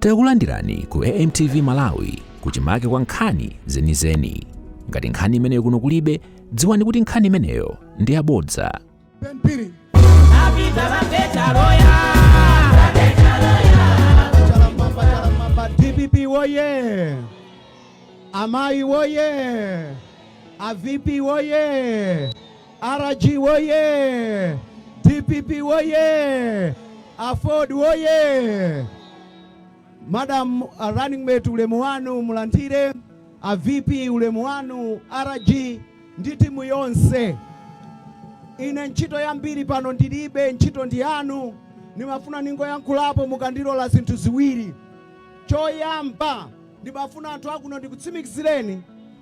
Takulandirani ku AMTV Malawi, kuchimake kwa nkhani zenizeni. Ngati nkhani imeneyo kuno kulibe, dziwani kuti nkhani imeneyo ndi yabodza. Ben Phiri. Chalamamba, chalamamba, DPP woye! Amayi woye! A VP woye! RG woye! DPP woye! AFORD woye! Madam running mate, ulemu wanu mulandire. A VP, ulemu wanu. RG ndi timu yonse. Ine ntchito yambiri pano ndilibe, ntchito ndi yanu. Ndimafuna ningoyankhulapo, mukandilola, zinthu ziwiri. Choyamba, ndimafuna anthu akuno ndikutsimikizireni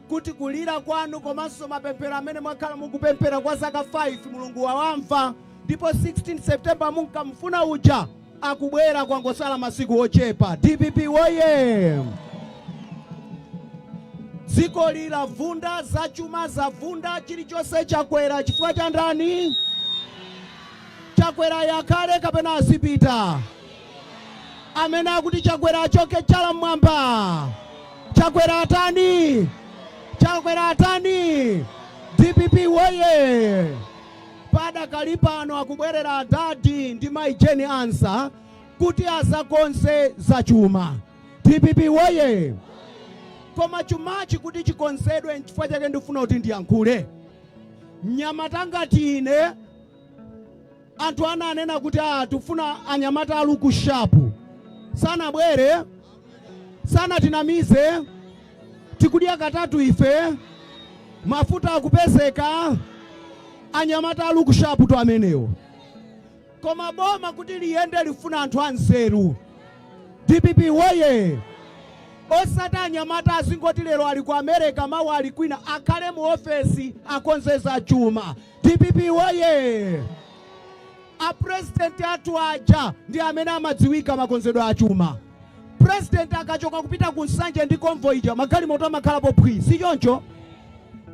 kuti kulira kwanu komanso mapemphero amene mwakhala mukupemphera kwa zaka 5, Mulungu wawamva, ndipo 16 September munkamufuna uja akubwera, kwangosala masiku ochepa. DPP woye! Dziko lilavunda, zachuma zavunda, chilichonse chakwera. Chifukwa cha ndani? Chakwera yakhale kapena azipita? Amene akuti Chakwera achoke, chala mmwamba. Chakwera atani? Chakwera atani? DPP woye! Padakali pano akubwerera adadi ndi mayi Jane Ansah kuti azakonze zachuma. DPP woye! Koma chumachi kuti chikonzedwe, nchifukwa chake ndifuna kuti ndiyankhule. Mnyamata ngati ine, anthu ananena kuti a tifuna anyamata a look sharp. Sanabwere, sanatinamize. Tikudya katatu ife, mafuta akupezeka. Anyamata a look sharp to amenewo. Koma boma kuti liyende lifuna anthu anzeru. DPP woye! Osati anyamata azingoti lero ali ku America, mawa ali kwina. Akhale mu ofesi, akonzeza chuma. DPP woye! Apresidenti athu aja ndi amene amadziwika makonzedwe achuma. President akachoka kupita ku Nsanje ndi convoy ija, magalimoto amakhalapo phwi, si choncho?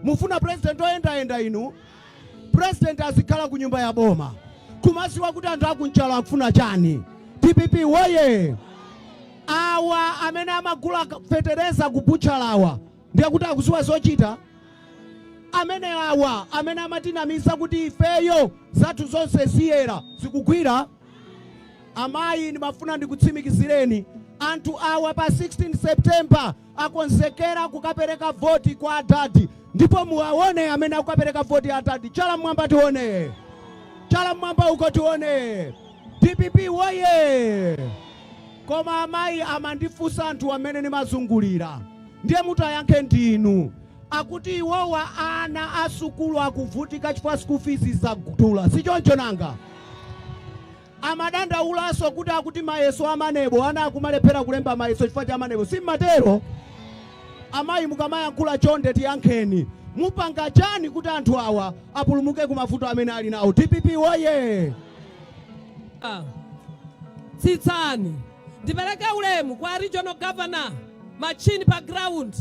Mufuna president oyendayenda inu? President azikhala ku nyumba ya boma, kumaziwa kuti anthu aku Nchalo akufuna chani. DPP woye! Awa amene amagula fetereza ku butchalawa, ndiye kuti akuziwa zochita. Amene awa amene amatinamiza kuti ifeyo zathu zonse ziyera, zikugwira. Amayi, ndimafuna ndikutsimikizireni, anthu awa pa 16 September akonzekera kukapereka voti kwa adadi, ndipo muwaone amene akukapereka voti adadi. Chala mmwamba tione, chala mmwamba uko tione. DPP woye! Koma amayi, amandifunsa anthu amene ndimazungulira, ndiye mutayankhe ndinu. Akuti iwowa ana asukulu akuvutika chifukwa school fees zadula, si choncho nanga? Amadandaulaso kuti akuti mayeso a MANEB, ana akumalephera kulemba mayeso chifukwa cha MANEB, simmatero? Amayi, mukamayankhula chonde tiyankheni, mupanga chani kuti anthu awa apulumuke ku mavuto amene ali nawo? DPP woye! Tsitsani, ndipereke ulemu kwa regional governor, machini pa ground,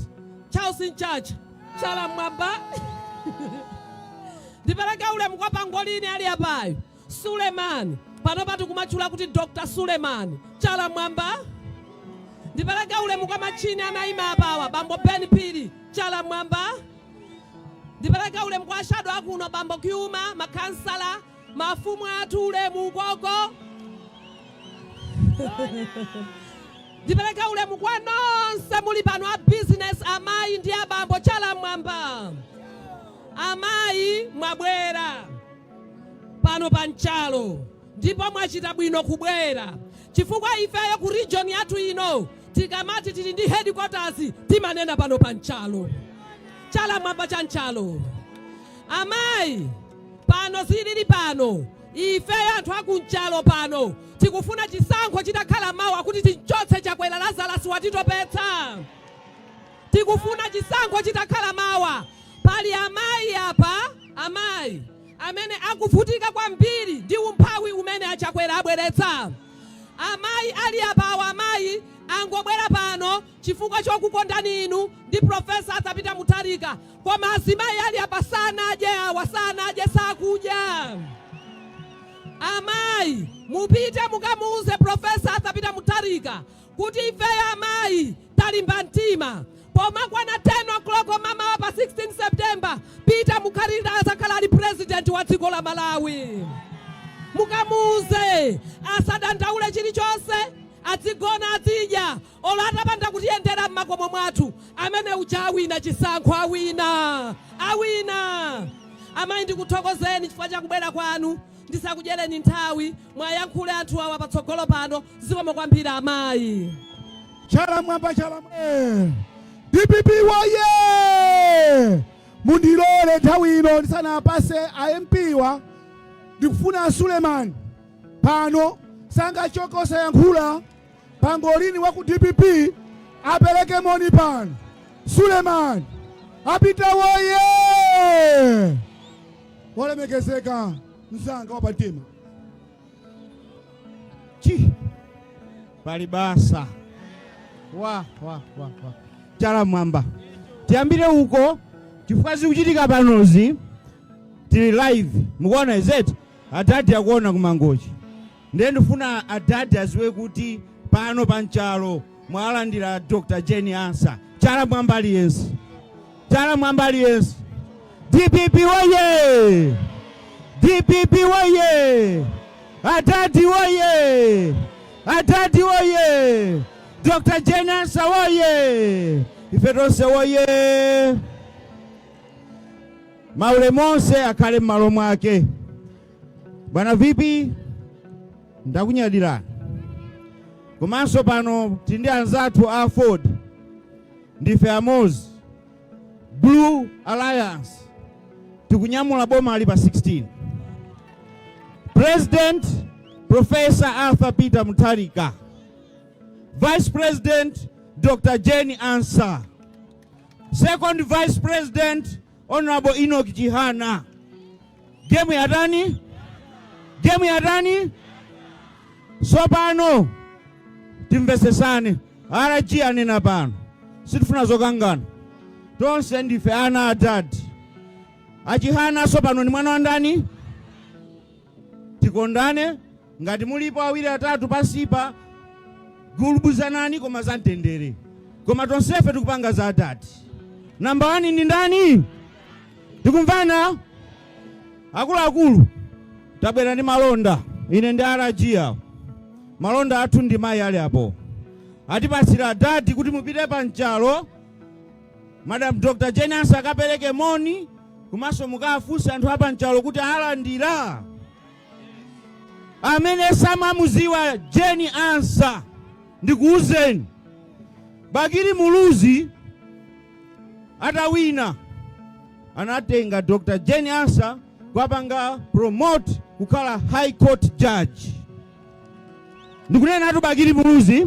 Charles Mchacha, chala mwamba. Ndipereke ulemu kwa pangolini ali apayo, Sulemani, pano pati kumatchula kuti Dr Sulemani, chala mwamba. Ndipereke ulemu kwa machini anayima apawa, bambo Ben Phiri, chala mwamba. Ndipereke ulemu kwa a shadow akuno, bambo Kyuma, makhansala, mafumu athu, ulemu ukoko. Ndipereke ulemu kwa nonse muli pano a business, amayi ndi abambo, chala mwamba. Amayi, mwabwera pano pa Nchalo ndipo mwachita bwino kubwera, chifukwa ifeyo ku region yathu ino tikamati tili ndi headquarters, timanena pano pa Nchalo. Chala mwamba cha Nchalo. Amayi, pano zilili pano, ifeyo anthu aku Nchalo pano tikufuna chisankho chitakhala mawa kuti tinchotse Chakwera Lazarus, watitopetsa. Tikufuna chisankho chitakhala mawa. Pali amayi apa, amayi amene akuvutika kwambiri ndi umphawi umene aChakwera abweretsa. Amayi ali apawa, amayi angobwera pano chifukwa chokukondani inu ndi Professor Arthur Peter Mutharika, koma azimayi ali apa sanadye, awa sanadye, sakudya. Amayi, mupite mukamuuze Professor Arthur Peter Mutharika kuti Kuti ifeyo amayi talimba mtima. Pomakwana 10 o'clock mamawa pa 16 September, Peter Mutharika azakhala ali president wa dziko la Malawi. Mukamuuze asadandaule chilichonse, adzigona, azidya, olo atapanda kutiyendera m'makomo mwathu. Amene uja awina chisankho, awina, awina. Amayi, ndikuthokozeni chifukwa chakubwera kwanu. Ndisakudyereni nthawi, mwayankhule anthu awa patsogolo pano. Zikomo kwambiri, amayi. Chala mwamba, chala mwe. DPP woye! Mundilole nthawi ino ndisanapase a MP wa, ndikufuna Suleiman pano sangachoke osayankhula. Pangolini wa ku DPP apereke moni pano. Suleiman apita woye! Wolemekezeka mzanga wapamtima. Chi pali basa wa wa wa wa chala mwamba. Tiyambire uko chifukwa zikuchitika panozi tili live, mukuona izeti adadi akuona kumangochi. Ndiye ndifuna adadi aziwe kuti pano pa Nchalo mwalandira Dr. Jane Ansah. Chala mwamba aliyense, chala mwamba aliyense. DPP woye! DPP woye! Adadi woye! Adadi woye! Dr. Jane Ansah woye! Ife tonse woye! Maulemu onse akhale m'malo mwake. Bwana VP, ndakunyadirani. Komanso pano tili ndi anzathu a Ford, ndife amozi, Blue Alliance, tikunyamula boma ali pa 16. President Professor Arthur Peter Mutharika, Vice President Dr. Jane Ansah, Second Vice President Honorable Enoch Chihana. Game yatani? Game yatani? Sopano timvesesane. RG anena pano, sitifuna zokangana, tonse ndife ana adadi. Achihana sopano ni mwana wa ndani? Tikondane. Ngati mulipo awiri atatu pasipa, gulubuzanani, koma za mtendere, koma tonsefe tikupanga za adadi. Namba 1 ndi ndani? Tikumvana, akuluakulu? Tabwera ndi malonda, ine ndi RG awo. Malonda athu ndi mayi ali apo, atipasira adadi kuti mupite pa Nchalo, Madam Dr. Jane Ansah akapereke moni, komanso mukafunse anthu apa Nchalo kuti alandira. Amene samamuziwa Jane Ansah, ndikuwuzeni, Bakili Muluzi atawina anatenga Dr. Jane Ansah kuwapanga promote kukhala High Court judge. Ndikunena atu Bakili Muluzi.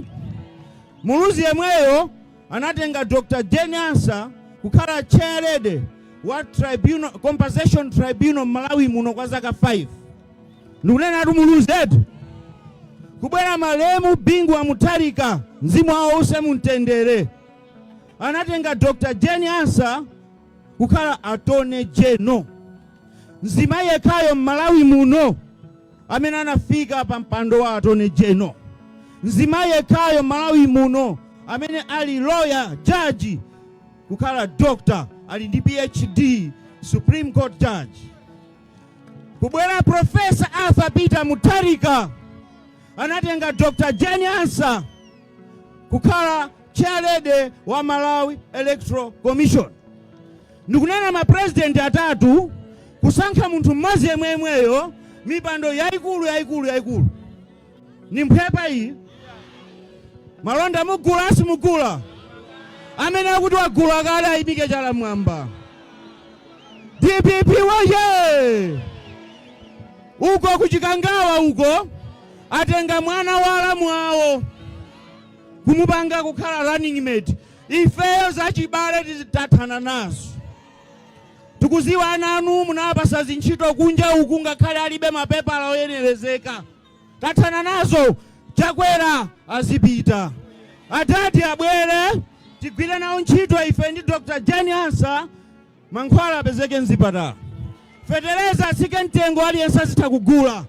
Muluzi yemweyo anatenga Dr. Jane Ansah kukhala chair lady wa tribunal, compensation tribunal Malawi muno kwa zaka 5. Ndikunena atu Muluzi etu. Kubwera malemu Bingu wa Mutharika, mzimu wawo use mumtendere, anatenga Dr. Jane Ansah kukhala Attorney General, mzimayi yekhayo m'Malawi muno amene anafika pa mpando wa Attorney General, mzimayi yekhayo m'Malawi muno amene ali lawyer judge kukhala doctor, ali ndi PhD, Supreme Court judge. Kubwera Professor Arthur Peter Mutharika anatenga Dr. Jane Ansah kukhala chairlady wa Malawi Electoral Commission. Ndikunena mapresident atatu kusankha munthu mmodzi yemwemweyo, mipando yayikulu yayikulu yayikulu. Ni mphwepa iyi. Malonda mugula, simugula? Amene akuti wagula kale ayimike chala mwamba. DPP woye! Uko kuchikangawa uko atenga mwana wa alamu awo kumupanga kukhala running mate. Ifeyo zachibale tizitathana nazo. Tikuziwa ana anu munawapasa zintchito kunja uku ngakhale alibe mapepala oyenerezeka. Tathana nazo. Chakwera azipita, adadi abwere, tigwire nawo ntchito ife ndi Dr. Jane Ansah. Mankhwala apezeke mzipatala, fetereza atsike mtengo, aliyense azitha kugula,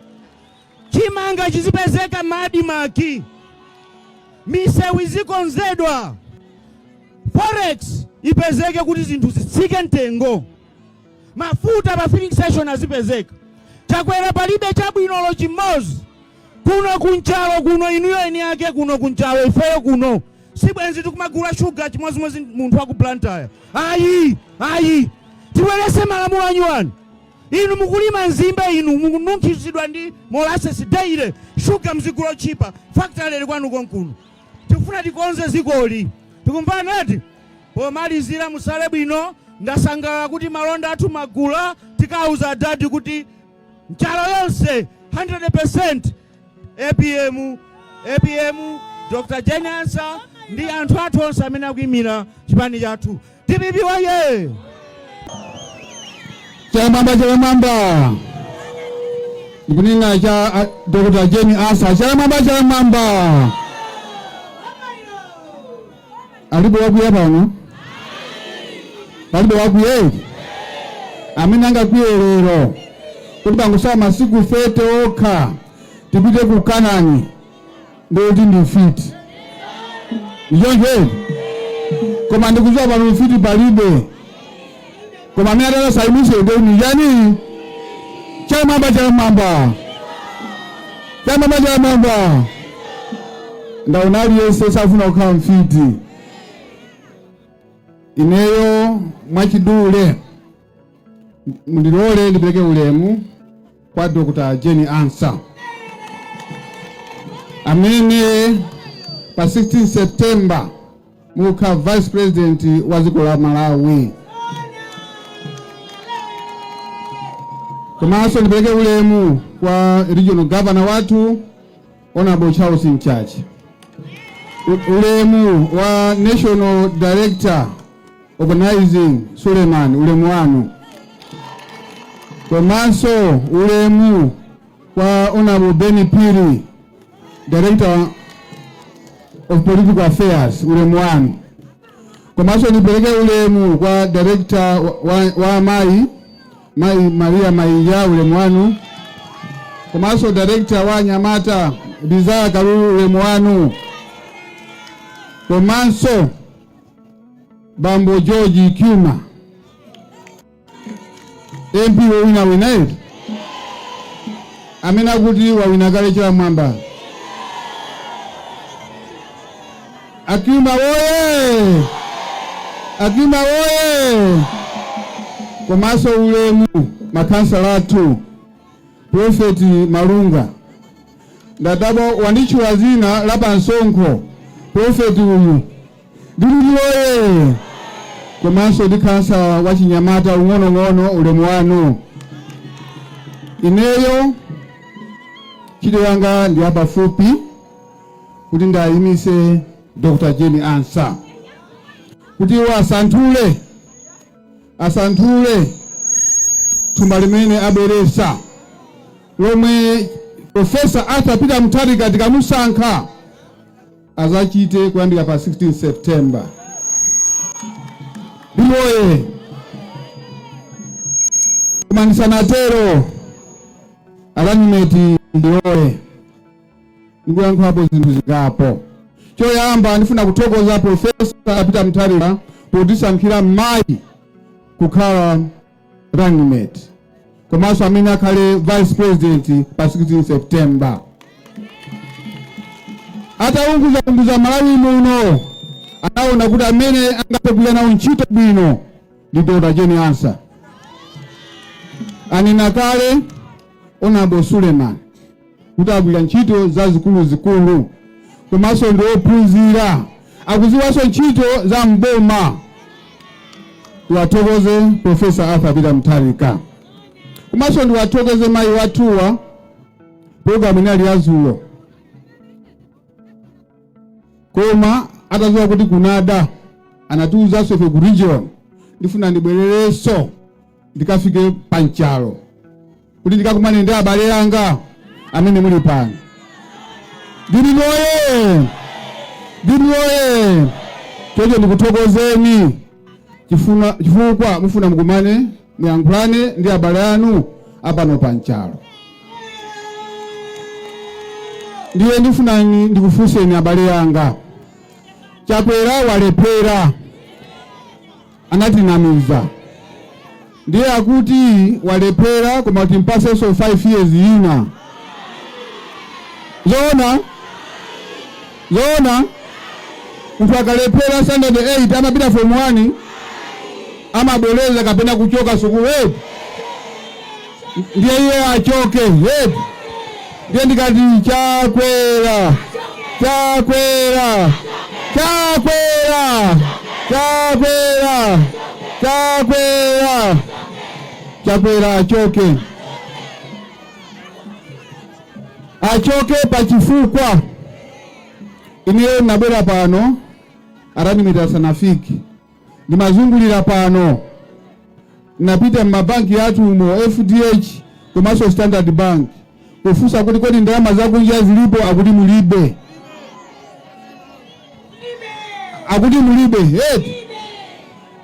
chimanga chizipezeka m'ma ADMARC. Misewu izikonzedwa, forex ipezeke kuti zinthu zitsike mtengo, mafuta pa filling station azipezeka. Chakwera palibe chabwinolo chimodzi kuno ku Nchalo kuno. Inuyo eni ake kuno ku Nchalo, ifeyo kuno sibwenzi tikumagula shuga chimodzimodzi munthu wa ku Blantyre. Ayi, ayi, tibwerese malamulo anyuwani. Inu mukulima nzimbe, inu mukununkhizidwa ndi molasses daily. Shuga mzigula otchipa, factory ili kwanu konkuno. Tikufuna tikonze zikoli, tikumvana eti? Pomalizira, musale bwino. Ndasangalala kuti malonda athu magula. Tikauza adadi kuti Nchalo yonse 100% APM, APM, Dr Jane Ansah ndi anthu athu onse amene akuyimira chipani chathu. DPP waye! Chala mwamba, chala mwamba. Ndikunena cha Dr. Jane Ansah. Chala mwamba, chala mwamba. Alipo wakwiya pano? Palibe wakwiye amene angakwiye lero kuti pangosala masiku 30 okha tipite ku Kanani, ndikuti ndi mfiti, ndichoncho? Koma ndikudziwa pano mfiti palibe, koma amene atalasayimise ndi chani? Chamwamba, chamwamba, chamwamba, chamwamba. Ndaona aliyense safuna kukhala mfiti. Ineyo mwachidule mundilole ndipereke ulemu kwa Dr. Jane Ansah amene pa 16 September mukhala vice president wa dziko la Malawi. Komanso ndipereke ulemu kwa regional governor wathu, Honorable Charles Mchacha, ulemu wa national director organizing Suleiman, ulemu wanu. Komanso ulemu kwa Honorable Benny Phiri, director of political affairs, ulemu wanu. Komanso ndipereke ulemu kwa director wa amayi, Mayi Maria Maija, ulemu wanu. Komanso director wa anyamata Desire Kalulu, ulemu wanu. Komanso Bambo George Kuma, MP wowina wina eti, amene akuti wawina kale, chala mwamba. Akuma woye! Akuma woye! Komanso ulemu makhansala athu, Prophet Malunga. Ndadabwa wanditchula zina la pansonkho. Prophet uyu ndilili woye! Komanso ndi khansala wa chinyamata ung'onong'ono, ulemu wanu. Ineyo ntchito yanga ndi yapafupi kuti ndayimise Dr. Jane Ansah kuti iwo asanthule, asanthule thumba limene abweresa lomwe Professor Arthur Peter Mutharika tikamusankha azachite kuyambira pa 16 September. Ndiwoye. Koma ndisanatero, a running mate, ndiwoye ndikuyankhulapo zinthu zingapo. Choyamba, ndifuna kuthokoza Professor Peter Mutharika potisankhira mayi kukhala running mate komanso amene akhale vice president pa 16 September. Ataunguzaunguza Malawi muno, anaona kuti amene angathe kugwira nawo ntchito bwino ndi Dr. Jane Ansah. Anena kale Honorable Suleiman kuti agwira ntchito zazikuluzikulu, komanso ndi ophunzira, akuziwanso ntchito za mboma. Tiwathokoze Professor Arthur Peter Mutharika. Komanso ndiwathokoze mayi wathuwa. Programu inali yazulo, koma atadziwa kuti kunada anatiuzanso ife ku region, ndifuna ndibwererenso ndikafike panchalo kuti ndikakumane ndi abale anga amene muli pano. DPP oye! DPP oye! Chocho ndikuthokozeni chifukwa mufuna mukumane, muyankhulane ndi abale anu apano panchalo. Ndiye ndifunani ndikufunseni, abale yanga, Chakwera walephera, anatinamiza. Ndiye akuti walephera, koma timpasenso 5 years ina. Zoona? Zoona? Munthu akalephera standard 8 amapita form 1, amabwereza kapena kuchoka sukulu, eti? Ndiye iye achoke, eti? Ndiye ndikati Chakwera, Chakwera, Chakwera, Chakwera, Chakwera, Chakwera achoke, achoke pachifukwa ineyo nabwera pano aranimita asanafike, ndimazungulira pano, napita m'mabanki athu umo, FDH komanso Standard Bank, kufunsa kuti kodi ndalama zakunja zilipo? Akuti mulibe, akuti mulibe, eti?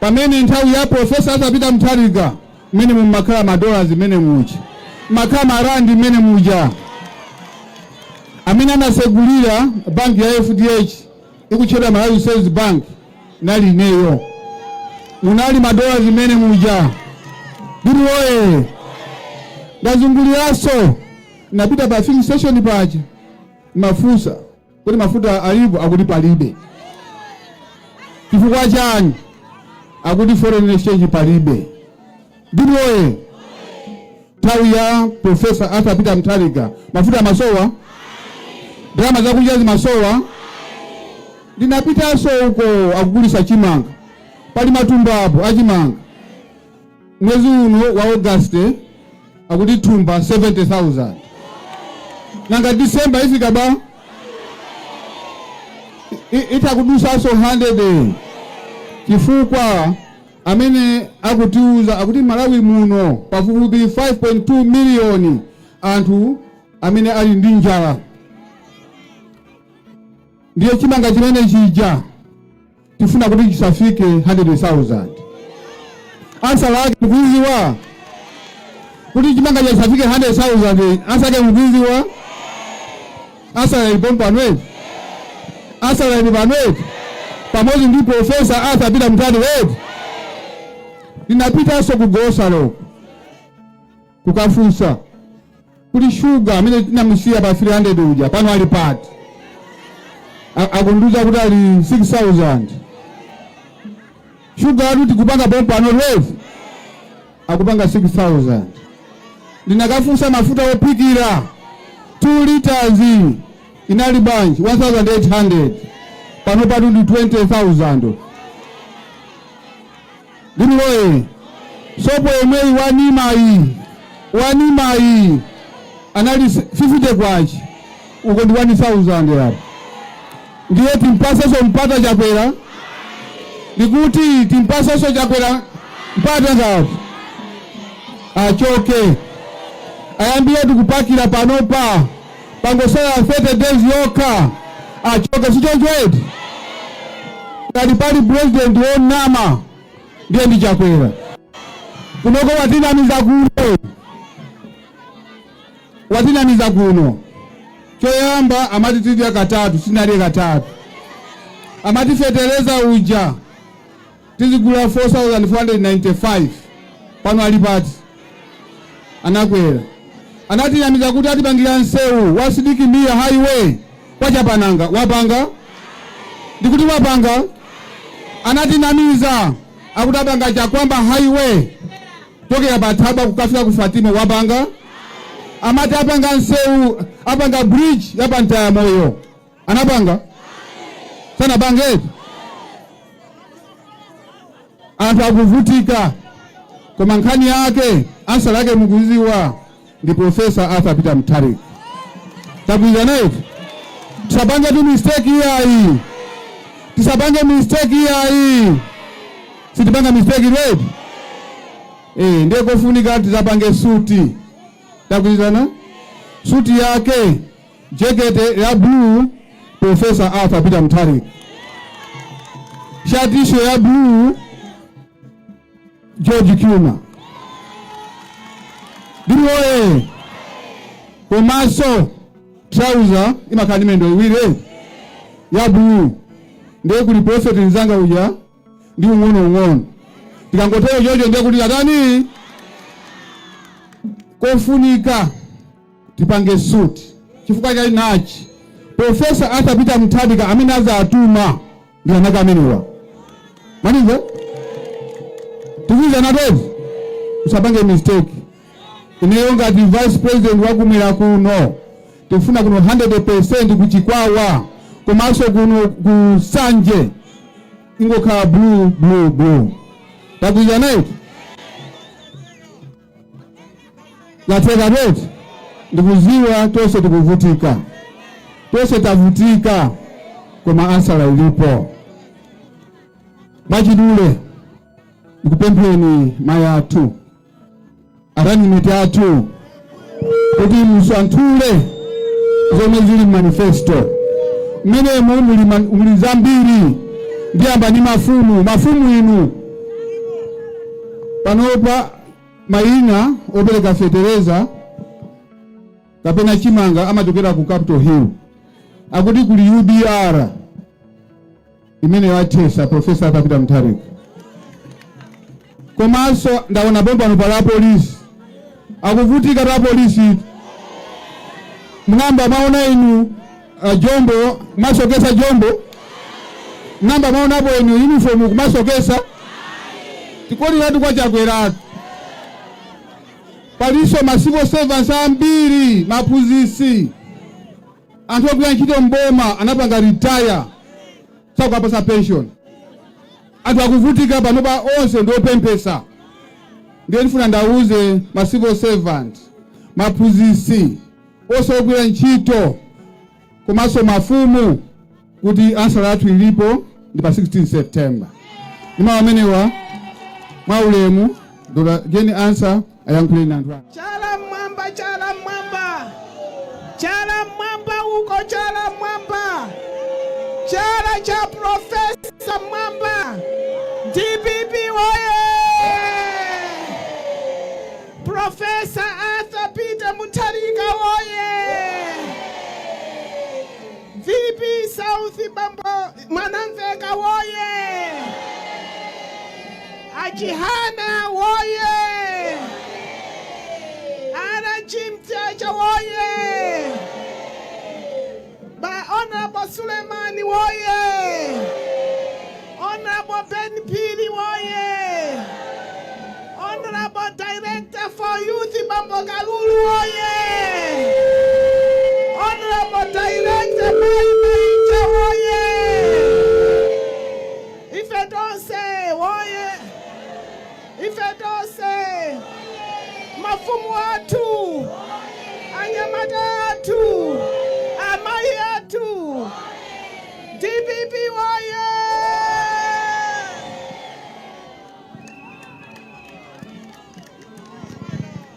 Pamene nthawi ya Professor Arthur Peter Mutharika mmene mumakhala madollars, mmene muja makhala marandi, mmene muja amene anasegulira banki ya FDH ikutchedwa Malawi Savings Bank nali ineyo, munali madollars mmene muja. Ndiri woye, ndazunguliranso, napita pa filling station paja, mafunsa kuti mafuta alipo? Akuti palibe. Chifukwa chani? Akuti foreign exchange palibe. Ndiri woye, nthawi ya Professor Arthur Peter Mutharika mafuta amasowa? Ndalama zakunja zimasowa? Ndinapitanso uko akugulisa chimanga, pali matumba apo achimanga. Mwezi uno wa August akuti thumba 70,000. Nanga December ifika ba itakudusanso 100, chifukwa amene akutiuza akuti Malawi muno pafupifupi 5.2 miliyoni anthu amene ali ndi njala. Ndiye chimanga chimene chija tifuna kuti chisafike 100,000. Answer lake mukuiziwa? Kuti chimanga chisafike 100,000, answer yake mukuiziwa? Answer ilipo pano, answer ili pano pamodzi ndi Professor Arthur Peter Mutharika, eti? Ndinapitanso ku grocery kukafunsa kuti shuga amene tinamusiya pa 300 uja pano ali pati? Akundiuza kuti ali 6000. Shuga atu tikupanga pompano 12 akupanga 6000. Ndinakafunsa mafuta ophikira, 2 liters inali bwanji? 1800, pano patu ndi 20,000. Ndililoye, sopo yomweyi wanimayi, wanimayi anali 50 kwacha, uko ndi 1000 yapo. Ndiye timpasenso mpata Chakwera? Ndikuti timpasenso Chakwera mpata ngati achoke, ayambire tikupakira panopa, pangosala 30 days yokha achoke, sichoncho eti? Ngati pali president wonama ndiye ndi Chakwera. Kunoko watinamiza kuno, watinamiza kuno. Choyamba amati tidya katatu, sinadye katatu. Amati fetereza uja tizigula 4495, pano ali pati? Anakwera. Anatinamiza kuti atipangira nsewu wa Sidik Mia Highway kwa Chapananga, wapanga? Ndikuti wapanga? Anatinamiza akuti apanga Chakwamba Highway chokera pa Thabwa kukafika ku Fatima, wapanga? Amati apanga nsewu, apanga bridge ya pa Moyo, anapanga? Sanapange. Anthu akuvutika, koma nkhani yake, answer yake mukuziwa, ndi Professor Arthur Peter Mutharika. Tagwirizana ife, tisapange tu mistake iyayi, tisapange mistake iyayi. Sitipanga mistake, right? Eh, ndiye kofunika tisapange suti. Tagwirizana? Suti yake jekete ya blue, Professor Arthur Peter Mutharika, shatisho ya blue, George Kuma. Ndiwoye, komanso Trouser imakhala ndi miyendo iwiri ya blue, ndiye kuli prophet mzanga uja ndi ung'ono ung'ono. Tikangotero chocho ndiye kuti atani kofunika tipange suit chifukwa chali nachi Professor Arthur Peter Mutharika amene azatuma ndi anaka amenewa manizo tikuiza natezi usapange mistake. Ineyo ngati vice president wakumwera kuno tifuna kuno 100% kuchikwawa komanso kuno ku Sanje ingokhala blue blue blue. Takuiza naiti yatheka peti. Ndikuziwa tonse tikuvutika, tonse tavutika, koma answer ilipo. Mwachidule ndikupempheni mayi athu a running mate athu kuti musanthule zomwe zili manifesto mmenemo muli zambiri. Ndiyamba ndi mafumu. Mafumu inu, panopa mayina opereka fetereza kapena chimanga amachokera ku Capitol Hill, akuti kuli UDR imene yathesa Professor Arthur Peter Mutharika. Komanso ndaona pompano pala polisi akuvutika pa polisi mng'amba maona inu jombo kumasokesa jombo mng'amba maonapo inu uniform kumasokesa tikoliratu kwa Chakweratu. Palinso ma civil servants ambiri, maphunzitsi, anthu ogwira ntchito mboma anapanga retire, sakupasa pension. Anthu akuvutika panopa, onse ndiopemphesa. Ndiye ndifuna ndauze ma civil servant, maphunzitsi, onse ogwira ntchito komanso mafumu kuti answer yathu ilipo ndi pa 16 September. Ndi mawu amenewa, mwaulemu, Dr. Jane Ansah ayankhuleni anthu anu. Chala mwamba, chala mwamba, chala mwamba uko, chala mwamba, chala cha Professor Mwamba. DPP oye! Professor Arthur Peter Mutharika oye! VP South Bambo Mwanamveka woye! Achihana woye! Ara Chimchacha woye! Ba Honorable Sulemani woye! Honorable Ben Phiri woye! Honorable Director for Youth Bambo Kalulu woye! Honorable Director Mai Maita woye! Ife tonse woye! Ife tonse, mafumu athu, anyamata athu, amayi athu, DPP woye!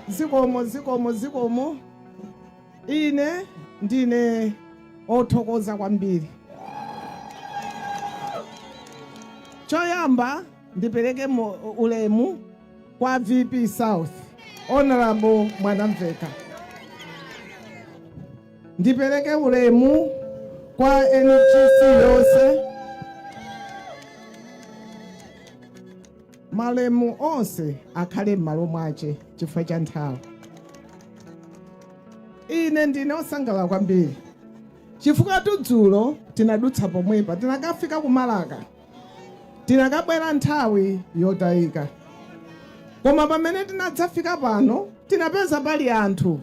Zikomo, zikomo, zikomo. Ine ndine othokoza kwambiri. Choyamba ndipereke ulemu kwa VP South Honorable Mwanamveka, ndipereke ulemu kwa NGC yonse, malemu onse akhale m'malo mwache chifukwa cha nthawi. Ine ndine osangalala kwambiri chifukwa tudzulo tinadutsa pomwepa, tinakafika kumalaka, tinakabwera nthawi yotayika, koma pamene tinadzafika pano tinapeza pali anthu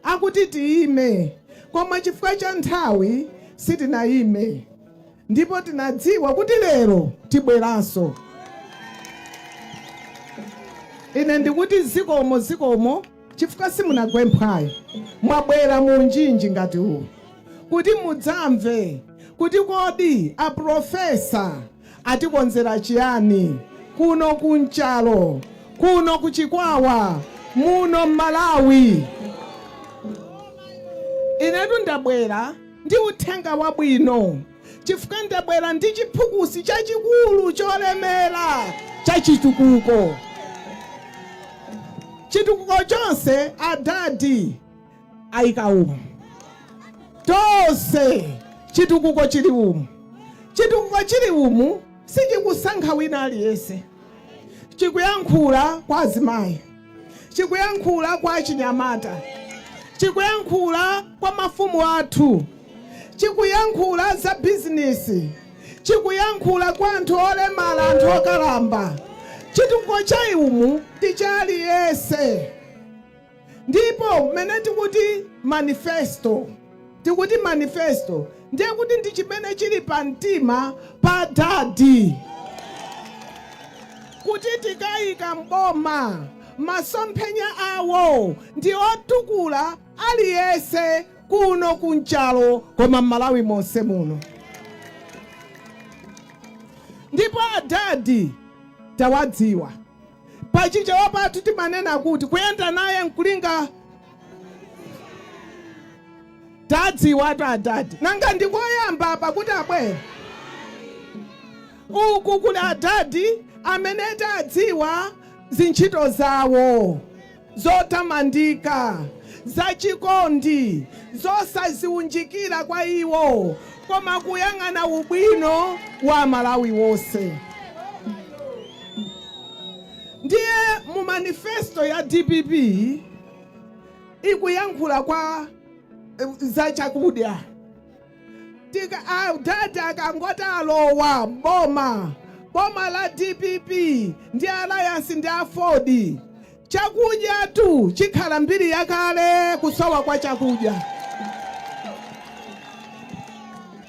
akuti tiyime, koma chifukwa cha nthawi sitinayime, ndipo tinadziwa kuti lero tibweranso. Ine ndikuti zikomo, zikomo, chifukwa simunagwe mphwayi, mwabwera mu njinji ngati uwu kuti mudzamve kuti kodi a professor atikonzera chiyani kuno ku Nchalo, kuno ku Chikwawa, muno Malawi. Inetu ndabwera ndi uthenga wabwino chifukwa ndabwera ndi chiphukusi chachikulu cholemera cha chitukuko. Chitukuko chonse adadi ayika umu. Tonse chitukuko chili umu. Chitukuko chili umu sichikusankha wina aliyense. Chikuyankhula kwa azimayi, chikuyankhula kwa achinyamata, chikuyankhula kwa mafumu athu, chikuyankhula za bizinesi, chikuyankhula kwa anthu olemala, anthu okalamba. Chitukuko cha umu ndi cha aliyense. Ndipo mmene tikuti manifesto, tikuti manifesto ndiye kuti ndi chimene chili pa mtima pa dadi kuti tikayika mboma, masomphenya awo ndi otukula aliyense kuno ku Nchalo koma m'Malawi monse muno. Ndipo adadi tawadziwa. Pachichewa pathu timanena kuti kuyenda naye nkulinga. Tadziwatu adadi. Nanga ndikoyamba apa kuti abwere? Uku kuli adadi amene tadziwa zintchito zawo zotamandika, zachikondi, zosaziunjikira kwa iwo, koma kuyang'ana ubwino wa Malawi wonse. Ndiye mu manifesto ya dpp ikuyankhula kwa za chakudya. Tika adadi akangoti alowa boma, boma la dpp ndi Alliance ndi Aford, chakudya tu chikhala mbiri yakale, kusowa kwa chakudya,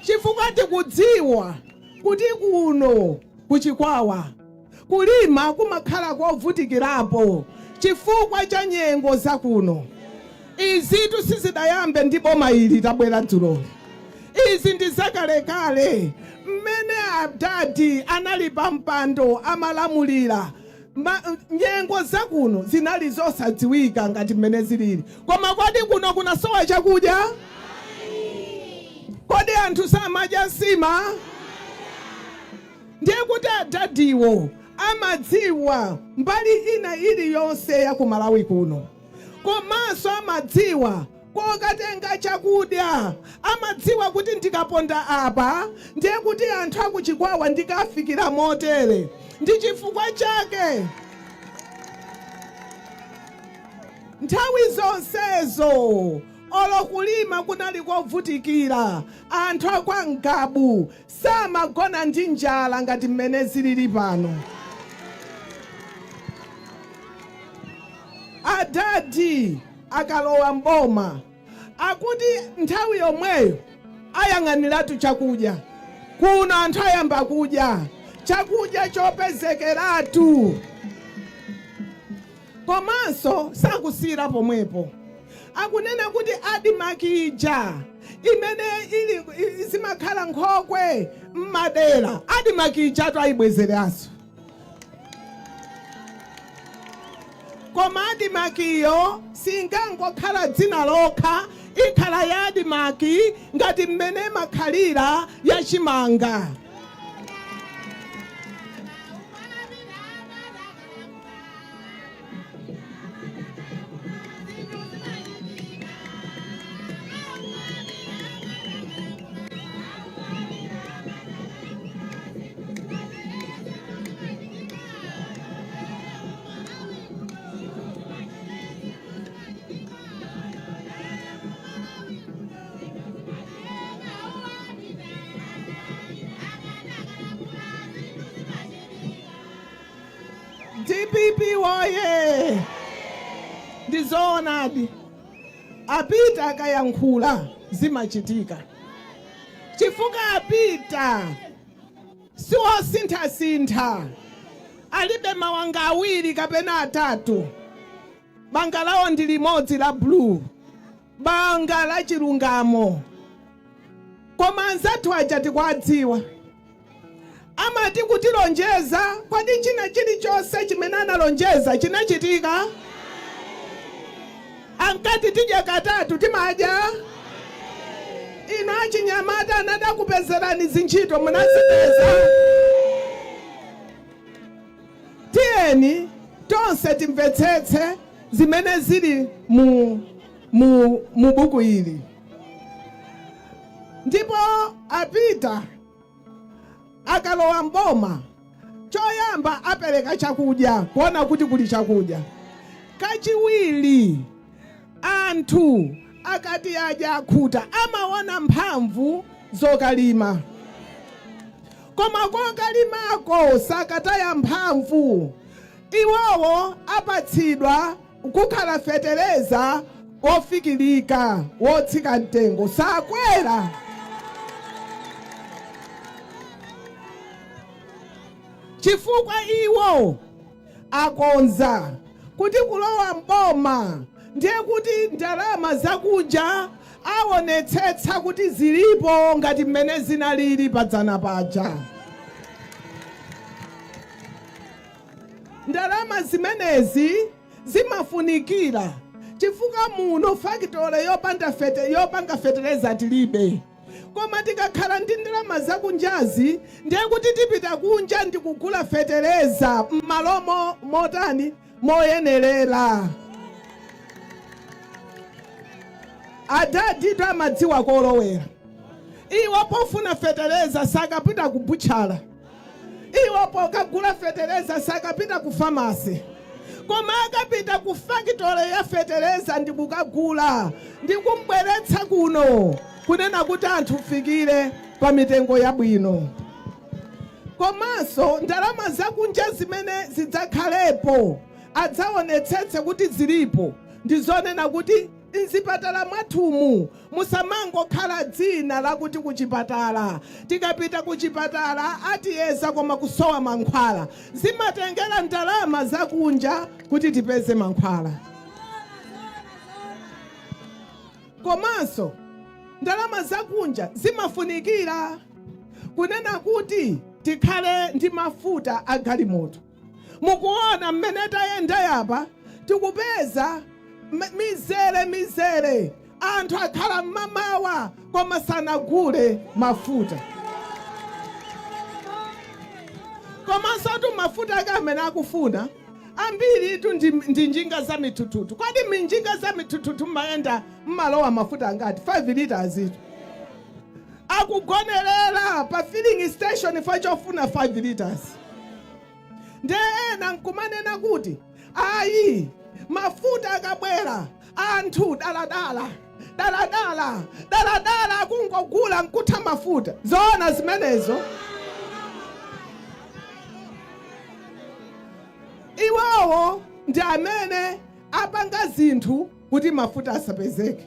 chifukwa tikudziwa kuti kuno kuchikwawa Kulima kumakhala kovutikirapo chifukwa cha nyengo za kuno. Izitu sizidayambe ndi boma ili tabwera dzuloli. Izi ndi zakalekale. Mmene adadi anali pa mpando amalamulira, nyengo za kuno zinali zosadziwika ngati mmene zilili. Koma kodi kuno kunasowa chakudya? Kodi anthu samadya nsima? Ndiye kuti adadiwo amadziwa mbali ina iliyonse ya ku Malawi kuno. Komanso amadziwa kokatenga chakudya. Amadziwa kuti ndikaponda apa ndiye kuti anthu a ku Chikwawa ndikafikira motere. Ndi chifukwa chake nthawi zonsezo olo kulima kunali kovutikira, anthu a kwa Ngabu Samagona ndi njala ngati mmene zilili pano. Adadi akalowa m'boma akuti nthawi yomweyo ayang'aniratu chakudya. Kuno anthu ayamba kudya chakudya chopezekeratu. Komanso sakusiyira pomwepo. Akunena kuti Admarc ija imene ili zimakhala nkhokwe m'madera, Admarc ijatu ayibwezeranso. Koma Admarc yo singangokhala dzina lokha, ikhala ya Admarc ngati mmene imakhalira ya chimanga. Dpp woye! Ndizoonadi, a Peter akayankhula zimachitika chifukwa a Peter siwosinthasintha, alibe mawanga awiri kapena atatu, banga lawo ndi limodzi la blue, banga la chilungamo. Koma anzathu aja tikuwadziwa. Amati kutilonjeza, kodi china chilichonse chimene analonjeza chinachitika? Ankati tidya katatu, timadya? Inu achinyamata anati akupezerani zintchito, munazipeza? Tiyeni tonse timvetsetse zimene zili mu buku ili. Ndipo a Peter akalowa mboma, choyamba apereka chakudya, kuona kuti kuli chakudya. Kachiwiri, anthu akati adya akhuta amaona mphamvu zokalima. Koma kokalimako sakataya mphamvu. Iwowo apatsidwa kukhala fetereza wofikirika, wotsika mtengo, sakwera. Chifukwa iwo akonza kuti kulowa m'boma ndiye kuti ndalama zakunja aonetsetsa kuti zilipo ngati mmene zinalili padzana paja. Ndalama zimenezi zimafunikira chifukwa muno fakitole yopanga fetereza tilibe. Koma tikakhala ndi ndalama zakunjazi ndiye kuti tipita kunja ndikugula fetereza m'malo motani? Moyenerera. Adaditu amadziwa kolowera. Iwo pofuna fetereza sakapita ku butchala. Iwo pokagula fetereza sakapita ku famasi, koma akapita ku fakitole ya fetereza ndi kukagula ndi kumbweretsa kuno kunena kuti anthu fikire pa mitengo yabwino. Komanso ndalama zakunja zimene zidzakhalepo adzaonetsetse kuti zilipo ndi zonena kuti m'zipatala mwathumu Musamangokhala dzina lakuti kuchipatala. Tikapita kuchipatala atiyeza koma kusowa mankhwala. Zimatengera ndalama zakunja kuti tipeze mankhwala. Komanso ndalama zakunja zimafunikira kunena kuti tikhale ndi mafuta a galimoto. Mukuona mmene tayenda yapa tikupeza mizere mizere anthu akhala mmamawa koma sanagule mafuta. Komansotu mafuta ake amene akufuna ambiritu ndi njinga za mithuthuthu. Kodi minjinga za mithuthuthu mmayenda mmalowa mafuta angati? 5 liters tu. Akugonerera pa filling station chifukwa chofuna 5 liters. Ndiye ena nkumanena kuti ayi, mafuta akabwera anthu daladala daladala daladala akungogula nkutha mafuta. Zoona zimenezo? Iwowo ndi amene apanga zinthu kuti mafuta asapezeke.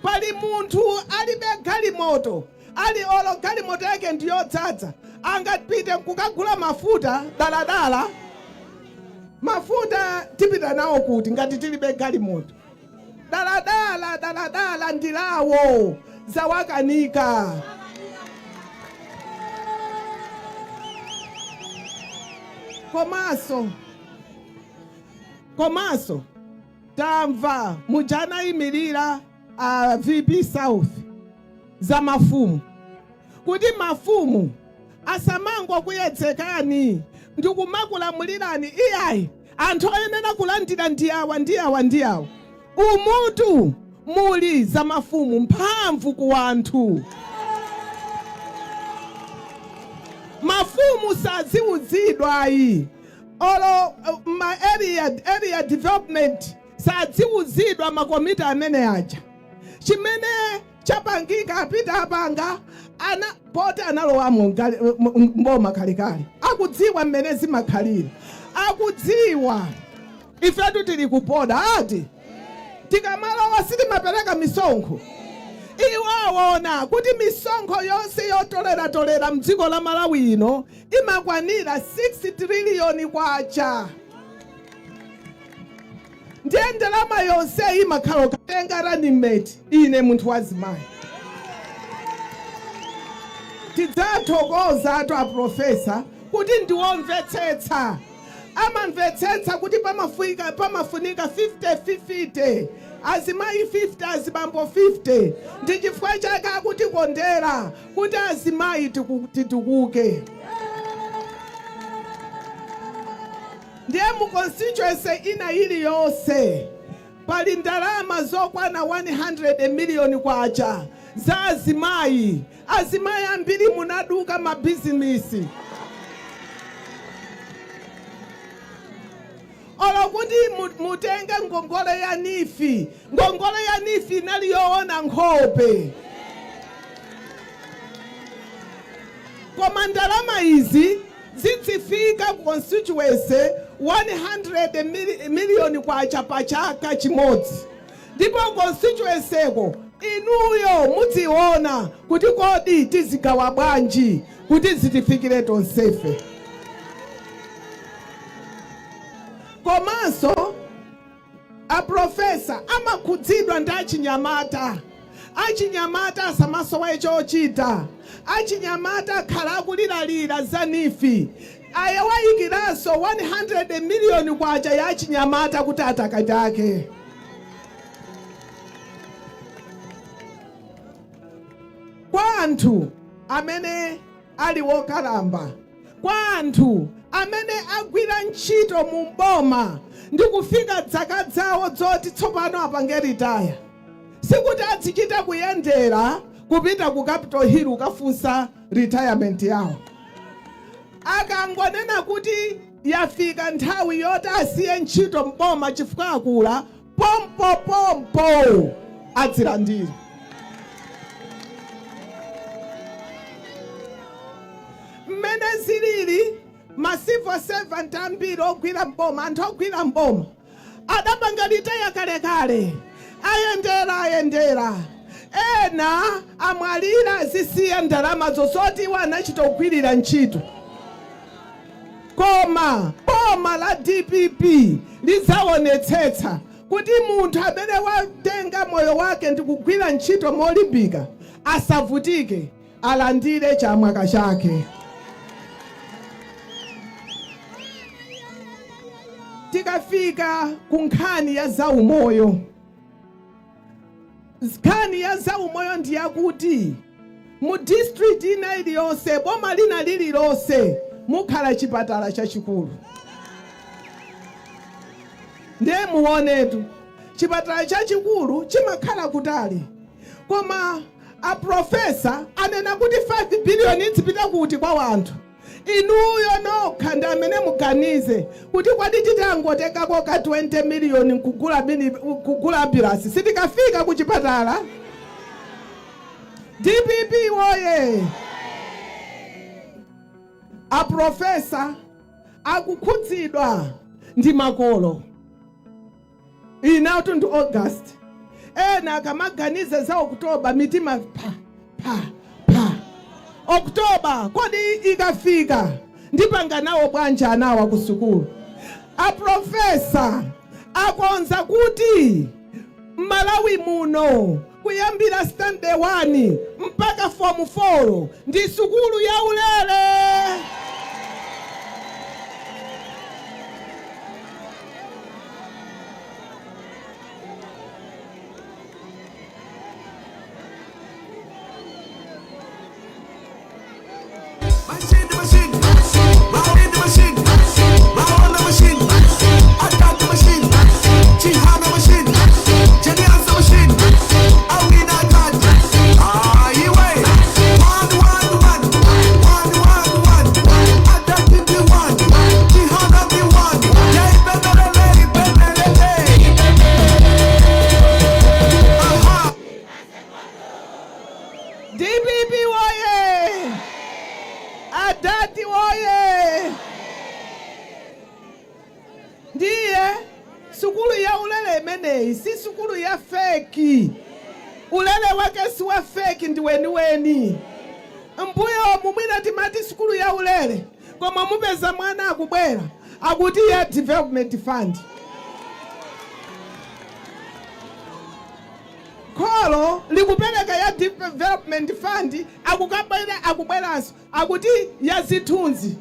Pali munthu alibe galimoto, ali olo galimoto yake ndi yodzadza, angapite nkukagula mafuta daladala? Mafuta tipita nawo kuti ngati tilibe galimoto? Daladala daladala ndilawo, zawakanika. Komanso Komanso tamva muja anayimilira a VP South za mafumu kuti mafumu asamangokuyedzekani ndikumakulamulirani iyayi, anthu oyenera kulandira ndi awa ndi awa ndi awa. Umutu muli za mafumu, mphamvu ku wanthu. Mafumu sadziuzidwa ayi. Olo ma area development sadziuzidwa makomiti amene aja. Chimene chapangika a Peter apanga ana poti analowamo mboma kalekale akudziwa mmene zimakhalira akudziwa. Ifetu tili ku boda ati tikamalowa sitimapereka misonkho. Iwo awona kuti misonkho yonse yotoleratolera mdziko la Malawi ino imakwanira 6 trillion kwacha. Ndiye ndalama yonseyi imakhala okatenga running mate ine munthu wazimayi. Tidzathokozatu a professor kuti ndiwomvetsetsa. Amamvetsetsa kuti pamafunika 50 50, azimayi 50 azibambo 50. Ndi chifukwa chake akutikondera kuti azimayi titukuke. Ndiye mu constituency ina iliyonse pali ndalama zokwana 100 million kwacha Za azimayi, azimayi ambiri munaduka mabizinesi. Olo kuti mutenge ngongole ya NEEF, ngongole ya NEEF inali yoona nkhope. Koma ndalama izi zidzifika ku constituency 100 miliyoni kwacha pa chaka chimodzi. Ndipo constituency-ko inuyo mudziona kuti kodi tizigawa bwanji kuti zitifikire tonsefe. Komanso a Professor amakhudzidwa ndi achinyamata. Achinyamata asamasowe chochita. Achinyamata akhala akuliralira za NEEF. Awayikiranso 100 miliyoni kwacha ya achinyamata kuti atakatake. Kwa anthu amene ali wokalamba, kwa anthu amene agwira ntchito mu boma ndi kufika dzaka dzawo dzoti tsopano apange retire, sikuti adzichita kuyendera kupita ku Capital Hill kukafunsa retirement yawo. Akangonena kuti yafika nthawi yoti asiye ntchito m'boma chifukwa akula, pompopompo adzilandira. Mmene zilili, ma civil servant ambiri ogwira m'boma, anthu ogwira m'boma adapanga retire kalekale, ayendera ayendera, ena amwalira azisiya ndalamazo zoti iwo anachita kugwirira ntchito. Koma boma la dpp lidzaonetsetsa kuti munthu amene watenga moyo wake ndikugwira ntchito molimbika asavutike, alandire chamwaka chake. Tikafika ku nkhani ya zaumoyo, nkhani ya zaumoyo ndi yakuti mu district ina iliyonse, boma lina lililonse mukhala chipatala chachikulu. Ndiye muonetu, chipatala chachikulu chimakhala kutali, koma a Professor anena kuti 5 billion idzipita kuti kwa wanthu. Inuyo nokha ndi amene muganize kuti kodi titangotengako ka 20 million nkugula mini kugula ambulance sitikafika kuchipatala? Dpp woye! A Professor akukhudzidwa ndi makolo. Inatu ndi August. Ena akamaganiza za October mitima pha pha pha. October kodi ikafika ndipanga nawo bwanji anawa ku sukulu? A Professor akonza kuti m'Malawi muno kuyambira standard 1 mpaka form 4 ndi sukulu ya ulere. Dpp woye! Adadi woye! Ndiye sukulu ya ulere imeneyi si sukulu ya fake. Ulere wake si wa fake, ndi weniweni. Mbuyomu mwina timati sukulu ya ulere, koma mupeza mwana akubwera akuti ya development fund. Kholo likupereka ya development fund, akukabwera akubweranso akuti ya zithunzi,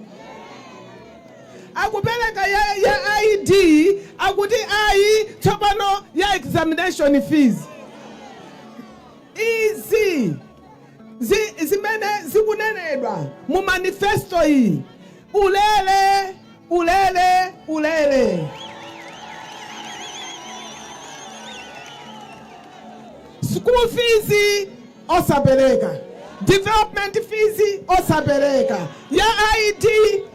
akupereka ya ID, akuti ayi tsopano ya examination fees. Izi zimene zikunenedwa mu manifesto iyi, ulere, ulere, ulere. School fees Osapereka. Development fees osapereka. Ya ID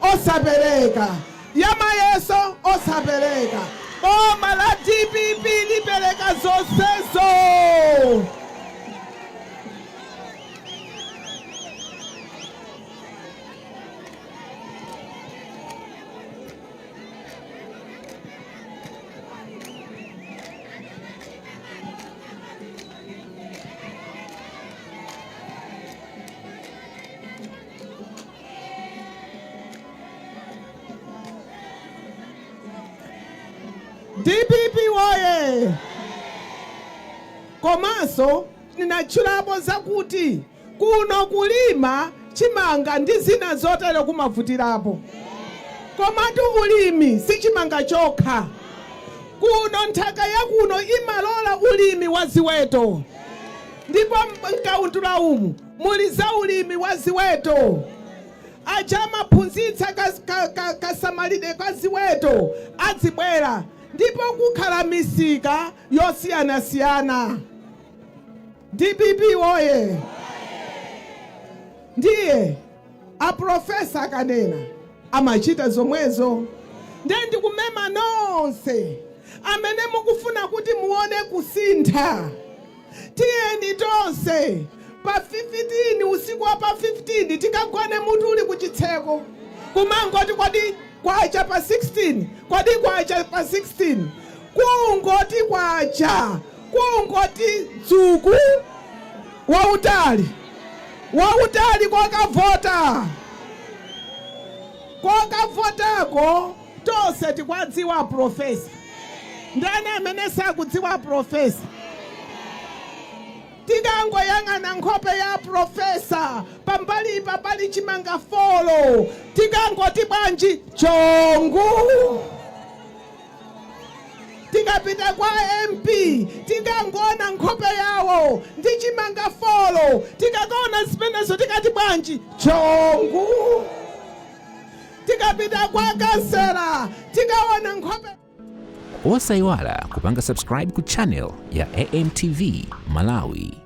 osapereka. Ya mayeso osapereka. Boma la DPP lipereka zonsezo. DPP woye! Komanso ninatchulapo zakuti kuno kulima chimanga ndi zina zotero kumavutirapo. Komatu ulimi si chimanga chokha. Kuno nthaka yakuno imalola ulimi wa ziweto, ndipo mkaundula umu muli za ulimi wa ziweto. Aja amaphunzitsa kasamalidwe ka ziweto adzibwera, ndipo kukhala misika yosiyanasiyana. DPP woye! Ndiye aprofesa akanena amachita zomwezo. Ndiye ndikumema nonse amene mukufuna kuti muone kusintha, tiyeni tonse pa 15, usiku wa pa 15, tikagone mutu uli kuchitseko, kumangoti kodi kwacha pa 16, kodi kwacha pa 16? Kungoti kwacha, kungoti dzuku, wautali wautali kokavota. Kokavotako tonse tikwadziwa profesa. Ndani amene sakudziwa profesa? Tikangoyang'ana nkhope ya profesa, pambalipa pali chimanga 4, tikangoti bwanji? Chongu. Tikapita kwa MP, tikangoona nkhope yawo ndi chimanga 4, tikakaona zimenezo tikati bwanji? Chongu. Tikapita kwa kansela, tikaona nkhope. Osayiwala kupanga subscribe ku channel ya AMTV Malawi.